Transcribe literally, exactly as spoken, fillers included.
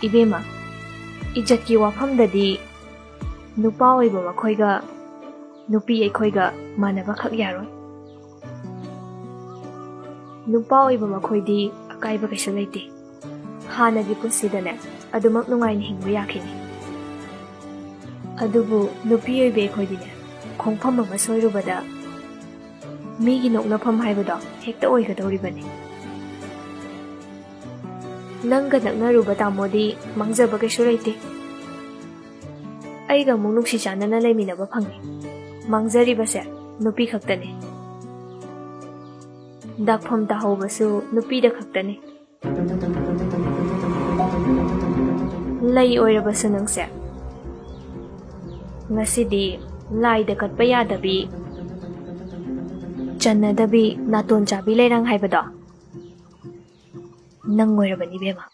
ꯏꯕꯦꯝꯃ, ꯏꯖꯠꯀꯤ ꯋꯥꯐꯝꯗꯗꯤ ꯅꯨꯄꯥ ꯑꯣꯏꯕ ꯃꯈꯣꯏꯒ ꯅꯨꯄꯤ ꯑꯩꯈꯣꯏꯒ ꯃꯥꯟꯅꯕꯈꯛ ꯌꯥꯔꯣꯏ꯫ ꯅꯨꯄꯥ ꯑꯣꯏꯕ ꯃꯈꯣꯏꯗꯤ ꯑꯀꯥꯏꯕ ꯀꯩꯁꯨ ꯂꯩꯇꯦ꯫ ꯍꯥꯟꯅꯒꯤ ꯄꯨꯟꯁꯤꯗꯅꯦ, ꯑꯗꯨꯃꯛ ꯅꯨꯡꯉꯥꯏꯅ ꯍꯤꯡꯕ ꯌꯥꯈꯤꯅꯤ꯫ ꯑꯗꯨꯕꯨ ꯅꯨꯄꯤ ꯑꯣꯏꯕꯤ ꯑꯩꯈꯣꯏꯗꯤꯅꯦ, ꯈꯣꯡꯐꯝ ꯑꯃ ꯁꯣꯏꯔꯨꯕꯗ ꯃꯤꯒꯤ ꯅꯣꯛꯅꯐꯝ ꯍꯥꯏꯕꯗꯣ ꯍꯦꯛꯇ ꯑꯣꯏꯒꯗꯧꯔꯤꯕꯅꯤ꯫ ꯅꯪꯒ ꯅꯛꯅꯔꯨꯕ ꯇꯥꯃꯣꯗꯤ ꯃꯥꯡꯖꯕ ꯀꯩꯁꯨ ꯂꯩꯇꯦ꯫ ꯑꯩꯒ ꯑꯃꯨꯛ ꯅꯨꯡꯁꯤ ꯆꯥꯟꯅꯅ ꯂꯩꯃꯤꯟꯅꯕ ꯐꯪꯉꯤ꯫ ꯃꯥꯡꯖꯔꯤꯕꯁꯦ ꯅꯨꯄꯤ ꯈꯛꯇꯅꯤ꯫ ꯗꯥꯛꯐꯝ ꯇꯥꯍꯧꯕꯁꯨ ꯅꯨꯄꯤꯗ ꯈꯛꯇꯅꯤ꯫ ꯂꯩ ꯑꯣꯏꯔꯕꯁꯨ ꯅꯪꯁꯦ, ꯉꯁꯤꯗꯤ ꯂꯥꯏꯗ ꯀꯠꯄ ꯌꯥꯗꯕꯤ, ꯆꯟꯅꯗꯕꯤ ꯅꯥꯇꯣꯟ ꯆꯥꯕꯤ ꯂꯩꯔꯥꯡ ꯍꯥꯏꯕꯗꯣ ꯅꯪ ꯑꯣꯏꯔꯕꯅꯤ ꯏꯕꯦꯝꯃ꯫